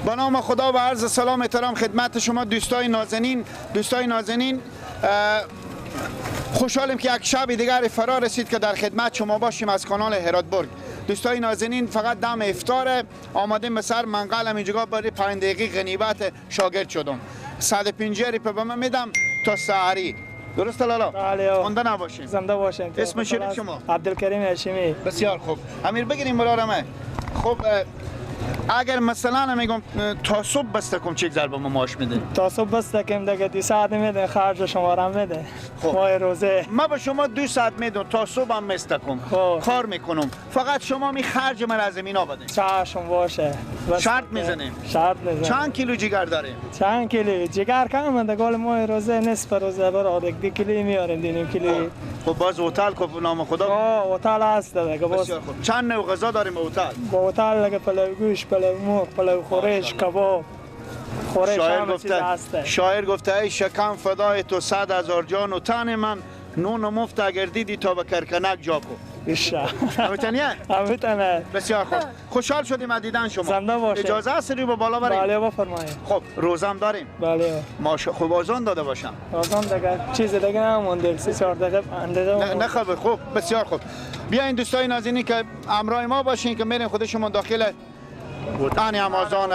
با نام خدا و عرض سلام احترام خدمت شما دوستای نازنین. دوستای نازنین، خوشحالیم که یک شب دیگر فرا رسید که در خدمت شما باشیم از کانال هراتبرگ. دوستای نازنین، فقط دم افطار آمادیم به سر منقل هم اینجا برای 5 دقیقه غنیبت شاگرد شدم. 150 روپیه به من میدم تا سحری. درست لالا؟ بله. زنده نباشین. زنده باشین. اسم شریف شما؟ عبدالکریم هاشمی. بسیار خوب. امیر بگیریم برارمه. خب اگر مثلا میگم تا صبح بسته کم چه ضربه ما معاش میده؟ تا صبح بسته کم دیگه 2 ساعت میده، خرج شما را میده. خب ماه روزه ما به شما 2 ساعت میدم، تا صبح هم بسته کم. خب کار میکنم، فقط شما می خرج من از اینا بده. چشم باشه. شرط میزنیم. شرط میزنیم. چند کیلو جگر داریم؟ چند کیلو جگر کم ده، گل ماه روزه نصف روزه برای 2 کیلو میاریم، 2 کیلو. خب باز هتل خب نام خدا. هتل هست دیگه باز. خوب. چند نوع غذا داریم هتل؟ با هتل دیگه پلو گوش، پلو مرغ، پلو خورش، کباب، خورش. شاعر گفته ای شکم فدای تو 100,000 جان و تن من، نون مفت اگر دیدی تا به کرکنک جا کن. ایشا همیتنیه؟ همیتنه. بسیار خوب، خوشحال شدیم از دیدن شما. زنده باشه. اجازه هست رو به بالا بریم؟ بله بفرمایید. خب روزم داریم؟ بله. ماشا خوب آذان داده باشم. آذان دیگه چیز دیگه نمونده، 3-4 دقیقه. نه خب خوب، بسیار خوب. بیاین دوستای نازنین که همراه ما باشین که میریم خود شما داخل آن آذان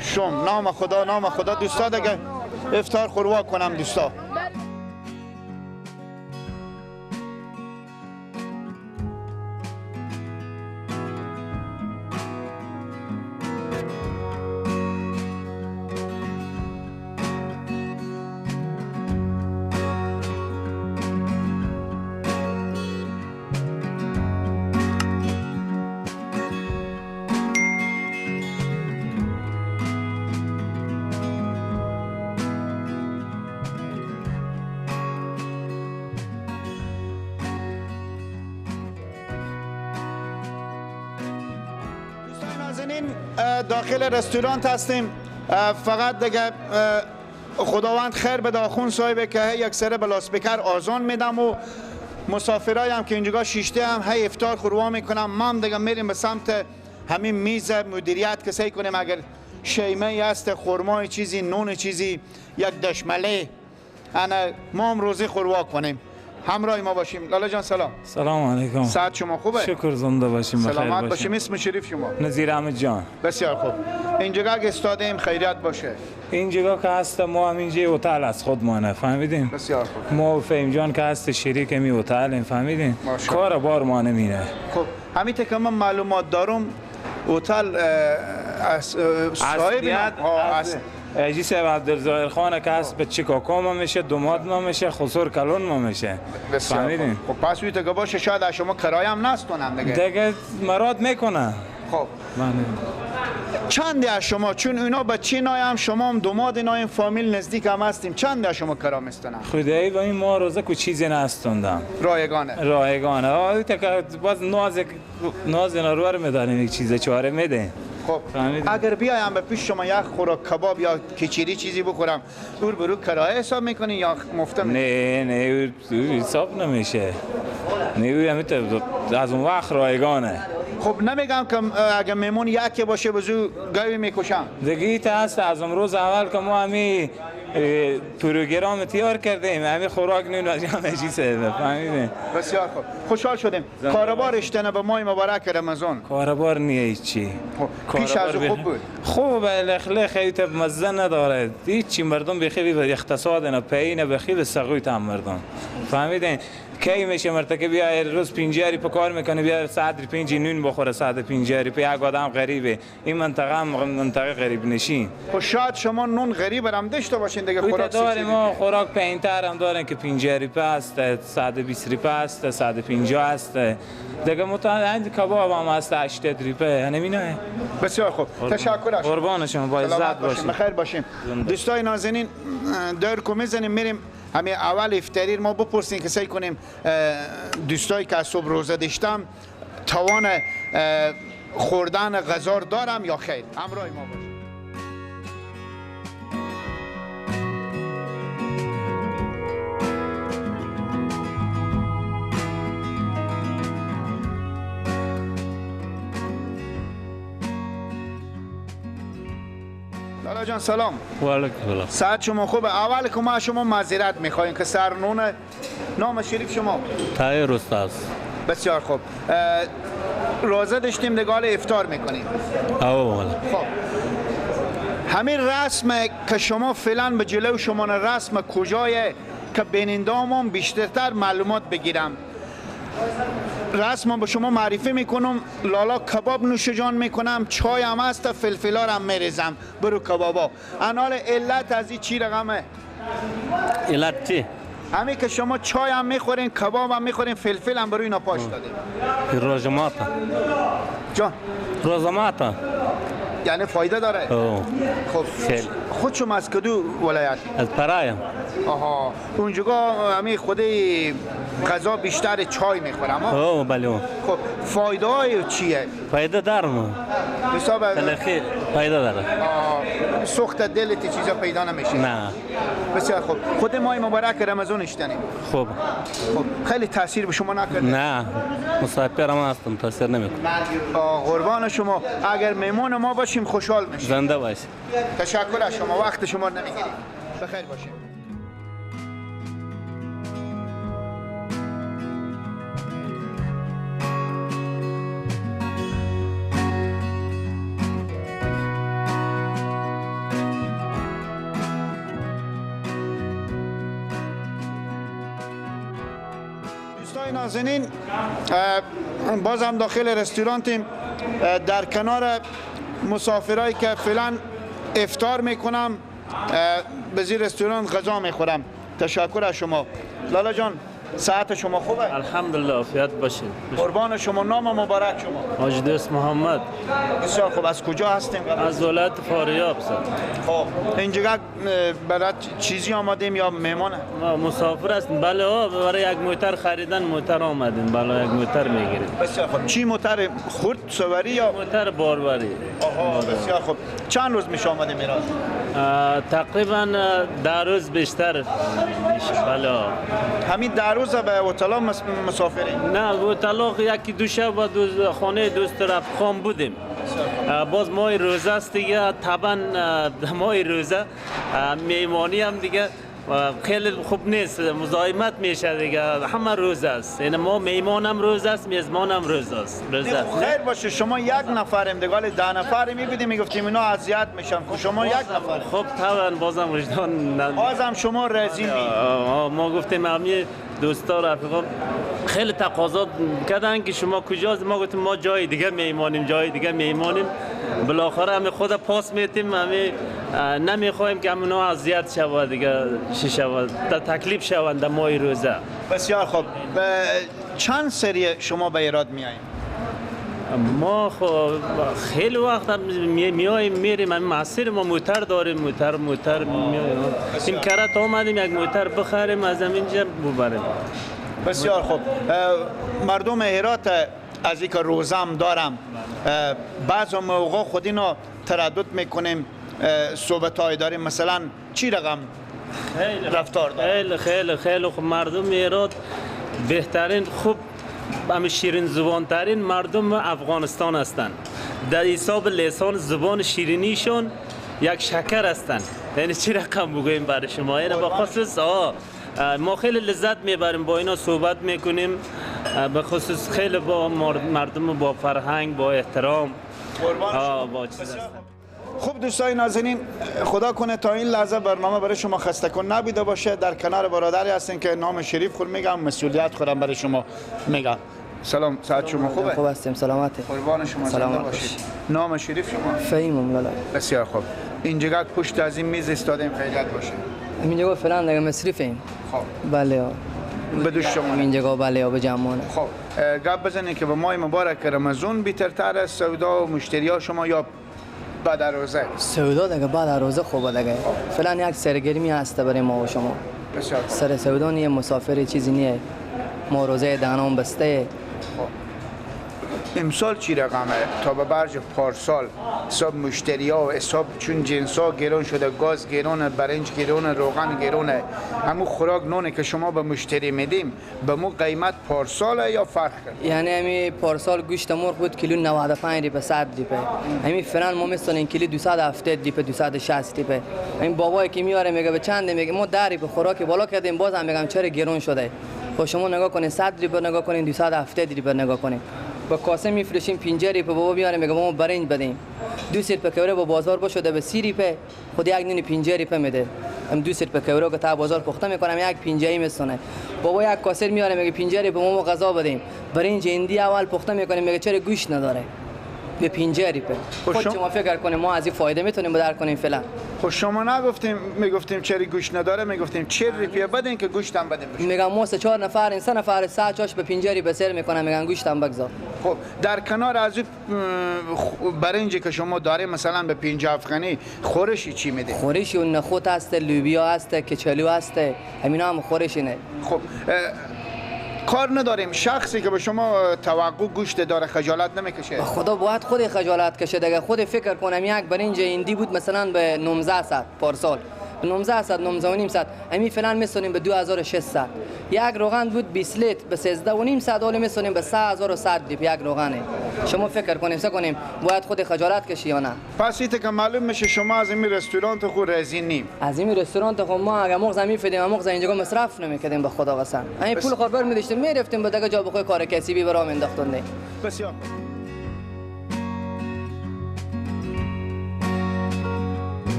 شم. نام خدا، نام خدا. دوستا دیگه افطار خوروا کنم دوستا. داخل رستوران هستیم. فقط دیگه خداوند خیر بده آخوند صاحب که یک سره به لاسپیکر آذان میدم و مسافرای هم که اینجا شیشته هم هی افطار خوروا میکنم. ما هم دیگه میریم به سمت همین میز مدیریت که سعی کنیم اگر شیمه هست، خرمای چیزی، نون چیزی، یک دشمله انا ما هم روزی خوروا کنیم. همراه ما باشیم. لالا جان سلام. سلام علیکم. ساعت شما خوبه؟ شکر زنده باشیم. سلامت باشیم. اسم شریف شما؟ نظیر احمد جان. بسیار خوب. اینجا که استادیم خیریت باشه. اینجا که هست ما هم اینجا هتل از خودمانه، فهمیدین؟ بسیار خوب. ما و فهیم جان که هست شریک می هتل، فهمیدین؟ کار بار ما نمینه. خب همین که من معلومات دارم هتل صاحب اجی صاحب عبدالظاهر خان که هست به چیکاکو ما میشه، دوماد ما میشه، خسور کلون ما میشه. فهمیدین؟ خب پس وی دیگه باشه، شاید از شما کرایه هم نستونم دیگه. دیگه مراد میکنه. خب چند از شما، چون اینا بچه نایم، شما هم دوماد نایم، فامیل نزدیک هم هستیم، چند از شما کرا میستونم؟ خدایی با این ما روزه کو چیزی نستوندم. رایگانه. رایگانه. باز ناز ناز رو میداریم، یک چیز چاره میده. خب اگر بیایم به پیش شما یک خوراک کباب یا کچری چیزی بخورم، اور برو کرایه حساب میکنی یا مفته؟ نه نه حساب نمیشه. نه همین از اون وقت رایگانه. خب نمیگم که اگر میمون یکی باشه بزو گاوی میکشم. دیگه ایت هست از امروز اول که ما همی پروگرام تیار کردیم، همی خوراک نون از همه چیز فهمیدین. بسیار خوب، خوشحال شدیم. کاروبار اشتنه به ماه مبارک رمضان. کاروبار نیه هیچی. پیش از خوب بود. خوب لخ ایت مزه نداره. هیچی مردم بخیلی به اقتصاد نه پایین بخیل سقوط هم مردم. فهمیدین؟ کی میشه مرتکب بیا روز 50 په کار میکنه، بیا ساعت 5 نون بخوره، ساعت 50 په یک آدم غریبه. این منطقه هم منطقه غریب نشین. خب شاید شما نون غریب هم داشته باشین دیگه. خوراک داریم ما، خوراک پایین‌تر هم داریم که 50 روپیه است، 120 روپیه است، 150 است دیگه. متعدد کباب هم هست 80 روپیه، یعنی اینا. بسیار خوب، تشکر از قربان شما، با عزت باشین، بخیر باشیم. دوستای نازنین دار کو میزنیم میریم همین اول افطاری ما بپرسیم که سعی کنیم دوستایی که از صبح روزه داشتم توان خوردن غذا دارم یا خیر. همراه ما باشید. لالا جان سلام. و علیکم سلام. ساعت شما خوبه؟ اول که ما شما معذرت میخوایم که سرنون نام شریف شما طاهر استاد. بسیار خوب. روزه داشتیم دیگه افطار میکنیم. آه خب همین رسم که شما فعلا به جلو شما رسم کجایه که بینندامون بیشترتر معلومات بگیرم. رسم به شما معرفی میکنم. لالا کباب نوش جان میکنم، چای هم هست، فلفلا هم میریزم برو کبابا. انال علت از این چی رقمه؟ علت چی؟ همین که شما چای هم میخورین، کباب هم میخورین، فلفل هم برو اینا پاش دادیم. روزماتا جان روزماتا یعنی فایده داره. خب خیلی. خود شما از کدو ولایت؟ از پرایم. آها اونجا همین خودی غذا بیشتر چای میخورم. اوه بله. خب فایده های چیه؟ فایده دارم. حساب خیلی فایده داره. سوخت دلت چیزا پیدا نمیشه. نه. بسیار خوب. خود ماه مبارک رمضان اشتنیم. خوب. خب خیلی تاثیر به شما نکرده؟ نه. مسافر هم هستم تاثیر نمیکنه. قربان شما. اگر مهمان ما باشیم خوشحال میشیم. زنده باشید. تشکر از شما. وقت شما رو نمیگیریم. بخیر باشیم. نازنین باز هم داخل رستورانتیم در کنار مسافرایی که فعلا افطار میکنم به زیر رستوران غذا میخورم. تشکر از شما. لالا جان ساعت شما خوبه؟ الحمدلله عافیت باشید. قربان شما. نام مبارک شما؟ حاج دوست محمد. بسیار خوب. از کجا هستیم؟ از ولایت فاریاب سر. خب اینجا برای چیزی آمدیم یا مهمانه؟ ما مسافر هستیم. بله برای یک موتر خریدن موتر آمدیم. بله یک موتر میگیریم. بسیار خوب. چی موتر خرد سواری یا موتر باربری؟ آها بسیار خوب. چند روز میشه آمدیم ایران؟ تقریبا 10 روز بیشتر میشه. بله همین 10 روز به هتل مسافرین؟ نه هتل یکی دو شب با خانه دوست رفیقام بودیم. باز ماه روزه است دیگه، طبعا ماه روزه میمانی هم دیگه خیلی خوب نیست، مزاحمت میشه دیگه، همه روز است. یعنی ما میمانم روز است، میزبانم روز است. خیر باشه. شما یک نفریم دیگه، 10 نفر میبیدیم میگفتیم اینا اذیت میشن. شما یک نفر. خب طبعا بازم وجدان بازم شما راضی می. ما گفتیم همه دوستا رفیقا خیلی تقاضا کردن که شما کجاست، ما گفتیم ما جای دیگه میمانیم، جای دیگه میمانیم. بالاخره همه خود پاس میتیم، همه نمیخوایم که همونا اذیت شود دیگه، چی شود، تکلیف شوند در ماه روزه. بسیار خوب. چند سری شما به ایراد میاییم؟ ما خب خیلی وقت میاییم میریم، همین مسیر ما موتر داریم، موتر میاییم. این کرات آمدیم یک موتر بخریم از اینجا ببریم. بسیار خوب. مردم هرات از اینکه روزم دارم بعض موقع خود اینا تردد میکنیم، صحبت های داریم، مثلا چی رقم رفتار داریم؟ خیلی خیلی خیلی خوب. مردم هرات بهترین، خوب همه شیرین زبان ترین مردم افغانستان هستند. در حساب لسان زبان شیرینیشون یک شکر هستند. یعنی چی رقم بگوییم برای شما؟ یعنی با خصوص ما خیلی لذت میبریم با اینا صحبت میکنیم، به خصوص خیلی با مردم با فرهنگ، با احترام، با چیز. خب دوستای نازنین، خدا کنه تا این لحظه برنامه برای شما خسته کن نبوده باشه. در کنار برادری هستین که نام شریف خود میگم، مسئولیت خودم برای شما میگم. سلام، ساعت شما خوبه؟ خوب هستیم، سلامتی. قربان شما، زنده باشید. نام شریف شما؟ فهیم لالا. بسیار خوب. اینجا پشت از این میز استادیم، خیریت باشه. اینجا فعلا دیگه مصرفیم. خب بله به دوش شما اینجا بله به جمعونه. خب گپ بزنید که به ماه مبارک رمضان بیترتر از سودا و مشتری شما یا بعد روزه؟ سودا دیگه بعد روزه خوبه دیگه. فعلا یک سرگرمی هست برای ما و شما. بسیار سر سودا نیه، مسافر چیزی نیه، ما روزه دهنم بسته. خب امسال چی رقمه تا به برج پارسال؟ حساب مشتری ها و حساب چون جنس ها گران شده، گاز گرانه، برنج گرانه، روغن گرانه، همون خوراک نونه که شما به مشتری میدیم به مو قیمت پارسال یا فرق کرد؟ یعنی همی پارسال گوشت مرغ بود کیلو 95 ریپه 100 ریپه، همی فعلا ما میستانیم کیلو 270 ریپه 260 ریپه. این بابایی که میاره میگه به چند، میگه ما 10 ریپه خوراک بالا کردیم، باز هم میگم چرا گرون شده. خب شما نگاه کنین 100 ریپه نگاه کنین 270 ریپه نگاه کنین. با کاسه میفروشیم 50 ریپه، بابا میاره میگه ما برنج بدیم 2 سیر پکوره با بازار باشه به 30 ریپه، خود یک نون 50 ریپه میده. هم 2 سیر پکوره که تا بازار پخته میکنم یک 50 میسونه. بابا یک کاسه میاره میگه 50 ریپه ما غذا بدیم، برنج هندی اول پخته میکنیم میگه چرا گوشت نداره به 50 ریپه. خود شما فکر کنیم ما از این فایده میتونیم بدر کنیم فعلا. خب شما نگفتیم میگفتیم چرا گوشت نداره، میگفتیم 40 ریپه بدین که گوشت هم بدیم. میگم ما 3 4 نفر این 3 نفر 3 چاش به 50 ریپه سر میکنم میگن گوشت هم بگذار. خب در کنار از برنجی که شما داره مثلا به 50 افغانی خورشی چی میده؟ خورشی اون نخود هست، لوبیا هست، کچالو هست، همینا هم خورش اینه. خب کار نداریم، شخصی که به شما توقع گوشت داره خجالت نمیکشه؟ خدا باید خود خجالت کشه دیگه. خود فکر کنم یک برنج هندی بود مثلا به 1900 پارسال، 1900 1950، امی فعلا میسونیم به 2600. یک روغن بود 20 لیتر به 1350، حالا میسونیم به 3100 ریپ یک روغنه. شما فکر کنیم سه کنیم باید خود خجالت کشی یا نه؟ پس ایت که معلوم میشه شما از این رستوران خود راضی نیم. از این رستوران خود ما اگه مغز میفدیم مغز اینجا مصرف نمیکردیم به خدا قسم. این پول خود بر میداشتیم میرفتیم به دیگه جا بخوای کار کسی برام انداختون. بسیار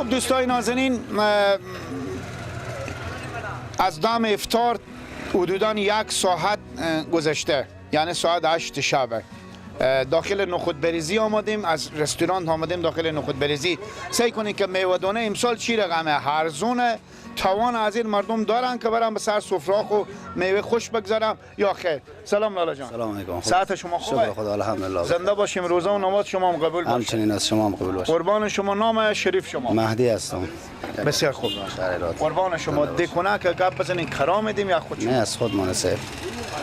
دوستای نازنین، از دم افطار حدوداً 1 ساعت گذشته، یعنی ساعت 8 شب. داخل نخود بریزی آمدیم، از رستوران آمدیم داخل نخود بریزی. سعی کنید که میوه دانه امسال چی رقمه هرزونه، توان از این مردم دارن که برم به سر سفره خو میوه خوش بگذارم یا خیر. سلام لالا جان. سلام علیکم. ساعت شما خوبه؟ شکر خدا الحمدلله. زنده باشیم، روزه و نماز شما هم قبول باشه. همچنین از شما هم قبول باشه. قربان شما. نام شریف شما؟ مهدی هستم. بسیار خوب. قربان شما. دکونه که گپ بزنین کرام میدیم یا خود شما؟ نه از خود مناسب.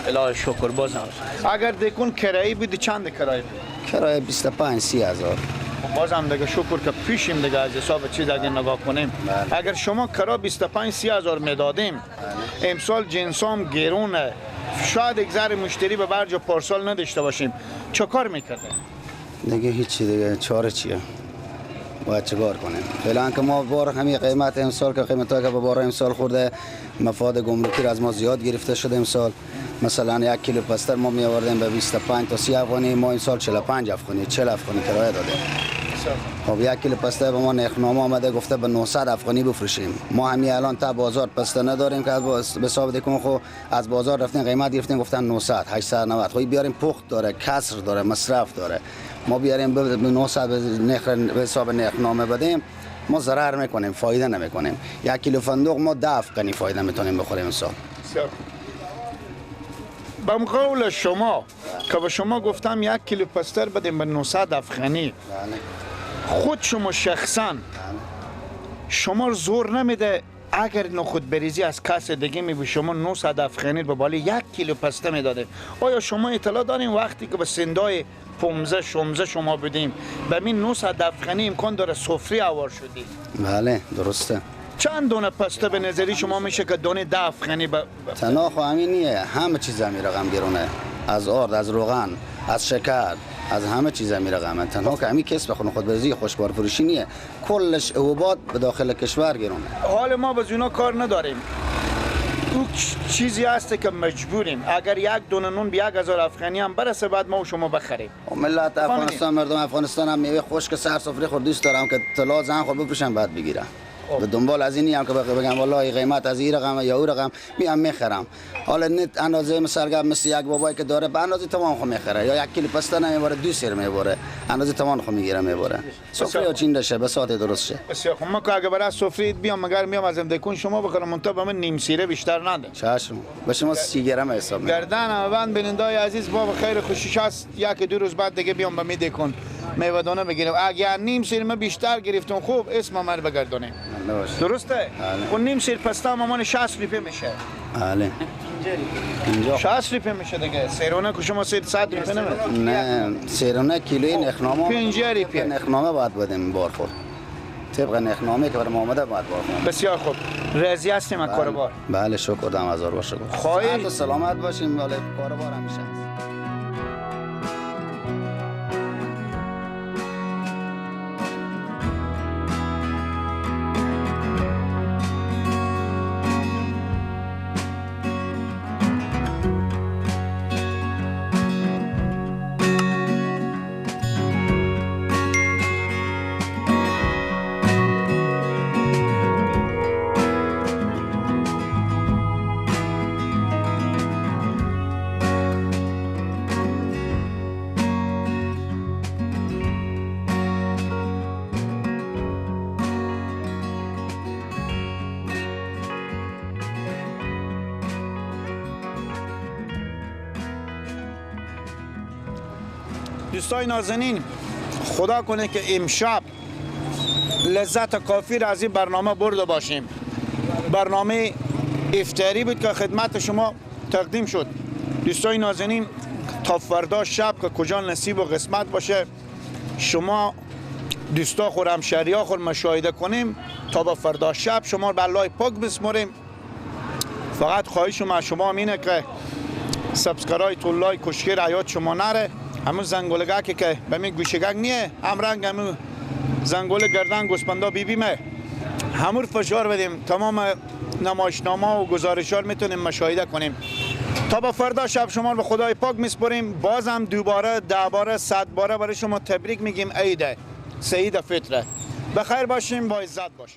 الهی شکر بازم. اگر دکون کرایی بود چند کرایه بود؟ کرایه 25 30 هزار. بازم دیگه شکر که پیشیم دیگه از حساب چیز اگه نگاه کنیم. بله. اگر شما کرا 25 30 هزار میدادیم، بله. امسال جنسام گرونه، شاید یک ذره مشتری به برج پارسال نداشته باشیم، چه کار میکردیم؟ دیگه هیچی دیگه، چاره چیه؟ باید چیکار کنیم؟ فعلا که ما بار همین قیمت امسال که قیمت که به بار امسال خورده، مفاد گمرکی از ما زیاد گرفته شده امسال. مثلا 1 کیلو پستر ما می آوردیم به 25 تا 30 افغانی، ما امسال 45 افغانی 40 افغانی کرایه دادیم. خب 1 کیلو پسته به ما نرخنامه آمده گفته به 900 افغانی بفروشیم. ما همین الان تا بازار پسته نداریم که به حساب دکون خو از بازار رفتیم قیمت گرفتیم گفتن 900 890. خب بیاریم پخت داره، کسر داره، مصرف داره. ما بیاریم به 900 نرخ به حساب نرخنامه بدیم، ما ضرر میکنیم، فایده نمیکنیم. 1 کیلو فندق ما 10 افغانی فایده میتونیم بخوریم امسال. به قول شما که به شما گفتم 1 کیلو پستر بدیم به 900 افغانی، خود شما شخصا شما زور نمیده اگر نخود بریزی از کس دیگه می به شما 900 افغانی به بالای 1 کیلو پسته میداده؟ آیا شما اطلاع دارین وقتی که به سندای 15 16 شما بدیم به می 900 افغانی امکان داره سفره آوار شدی؟ بله درسته. چند دونه پسته به نظری شما میشه که دونه 10 افغانی تنها خو همین نیه، همه چیز همین رقم گرونه، از آرد، از روغن، از شکر، از همه چیز همین رقمه. تنها که همین کسب خود بریزی خوشبار فروشی نیه، کلش اوباد به داخل کشور گرونه. حال ما با اونا کار نداریم، او چیزی هست که مجبوریم. اگر یک دونه نون به 1000 افغانی هم برسه بعد ما و شما بخریم. ملت افغانستان، مردم افغانستان هم میوه خشک سر سفره خود دوست دارم که طلا زن خود بفروشن بعد بگیرن. به دنبال از اینی هم که بگم والله قیمت از این رقم یا او رقم میام میخرم. حالا نه اندازه مثلا مثل یک بابایی که داره به اندازه تمام خو میخره، یا یک کیلو پسته نمیبره 2 سیر میبره، اندازه تمام خو میگیره میبره. سفره چین دشه بساط درست شه. بسیار خب ما که اگه برای سفره بیام مگر میام از دکون شما بخرم، منتها به من نیم سیره بیشتر نده. چشم به شما 30 گرم حساب می‌کنم. گردن بند بینندای عزیز بابا خیر خوشیش هست، یک دو روز بعد دیگه بیام به می دکون میوه دانه بگیرم. اگر نیم سیر ما بیشتر گرفتم خوب اسم من بگردونیم. درسته؟ اون نیم سیر پسته مامان 60 روپیه میشه. بله. 60 روپیه میشه دیگه. سیرونه که شما 100 روپیه نمیده. نه سیرونه کیلوی نخنامه 50 روپیه. نخنامه باید بدیم بار خور. طبق نخنامه که برای ما آمده باید بار خور. بسیار خوب. راضی هستیم از کاروبار؟ بله شکر دم هزار بار شکر. خواهش سلامت باشیم. ولی کاروبار همیشه هست. دوستای نازنین، خدا کنه که امشب لذت کافی را از این برنامه برده باشیم. برنامه افطاری بود که خدمت شما تقدیم شد. دوستای نازنین، تا فردا شب که کجا نصیب و قسمت باشه شما دوستا خور همشهریا خور مشاهده کنیم، تا با فردا شب شما به الله پاک بسپاریم. فقط خواهش ما شما اینه که subscribe و like و share حیات شما نره. همون زنگولگه که به می گوشگک نیه، هم رنگ همون زنگوله گردن گوسپندا بی بی مه همون فشار بدیم، تمام نمایشنامه و گزارشات میتونیم مشاهده کنیم. تا با فردا شب شما به خدای پاک میسپریم. بازم دوباره 10 باره 100 باره برای شما تبریک میگیم عید سعید فطره. بخیر باشیم، با عزت باشیم.